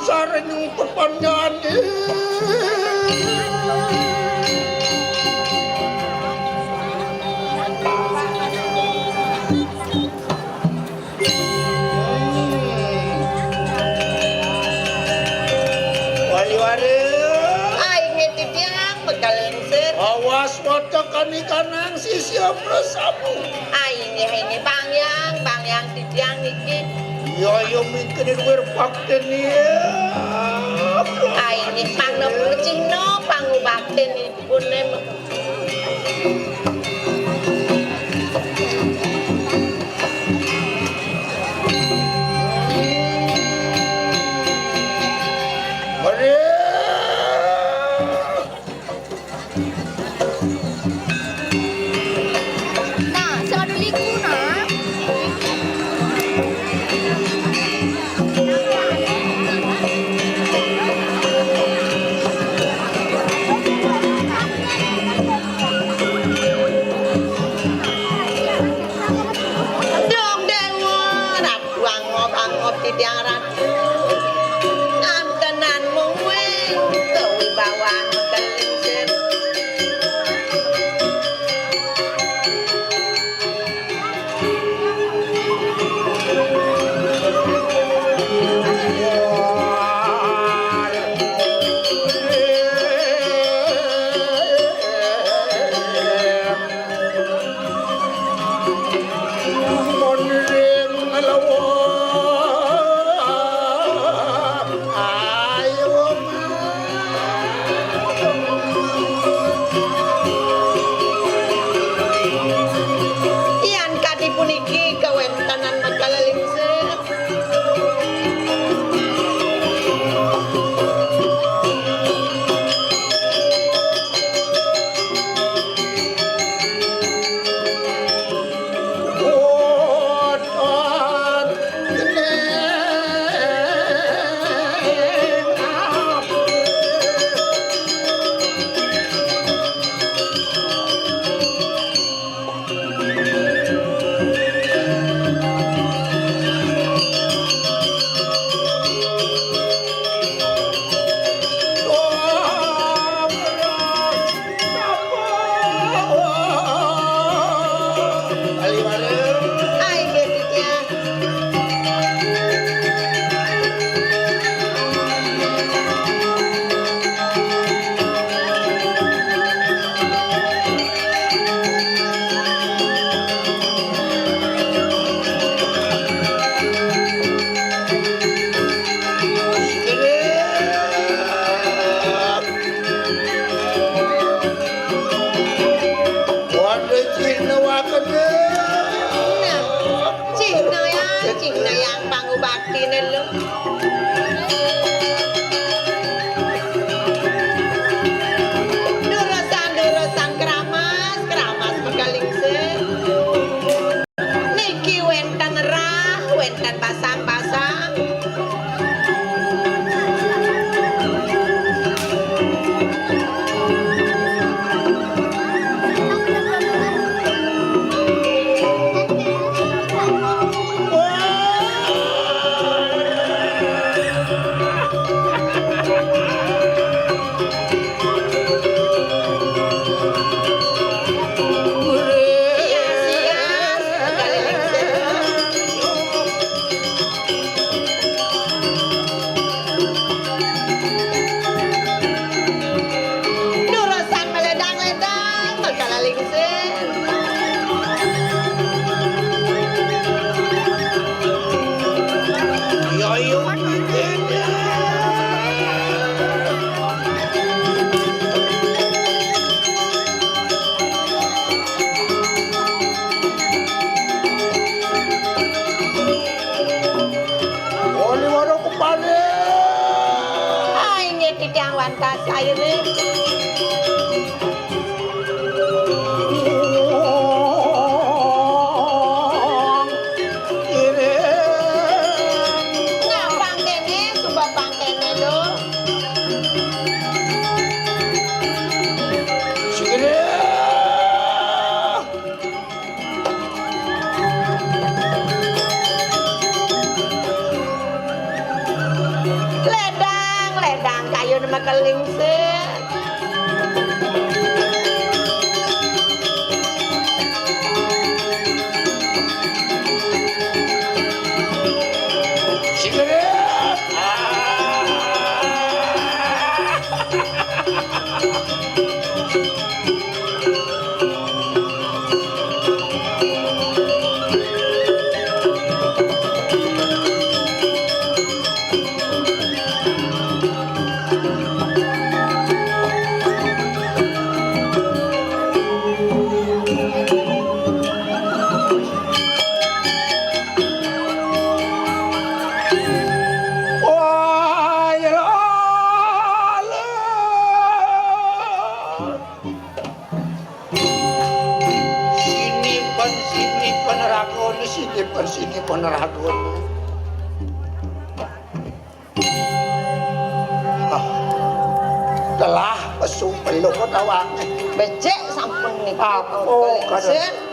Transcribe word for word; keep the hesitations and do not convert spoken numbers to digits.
Sarenyung pepanjane. Wayu are. Ai ngetitiang pekalengser. Awas wata kanikanang sisya prasamu. Ai nge, ai nge, pangyang, pangyang titiang niki. Iya, iya, mingkene luwir baktene. Ai nge, pangno cihna pangubaktenipun. Mrih. Nah, sing ada liku, nah. Dong dewa, rap wangop-angop titiang ratu. Antenan mungwing, kewibawan kelingsir. Mon ring lewa. Ayo. Yan kadi puniki kawéntenan Mekal Lingsir. Wanda cihna wakene. Nah, cihna ya, cihna yang pangubaktine lu. Durusan, durusan keramas, keramas Mekal Lingsir. Niki wénten rah, wénten basang-basang. Durusan maledang-ledang, Mekal Lingsir. Iya, iya. Oli waro kepale. Ah, inggih titiang wantah saire. Iring. Nah, pangkene, suba pangkene, lho. Sikire. Kayu nama kelingsir. Sing gedé. Wah, ya Allah. Sini pun, sini pun ragon, sini pun, sini pun ragon. Ah, telah pesu pelukut awakné. Becik sampun niki. Apa kelingsir?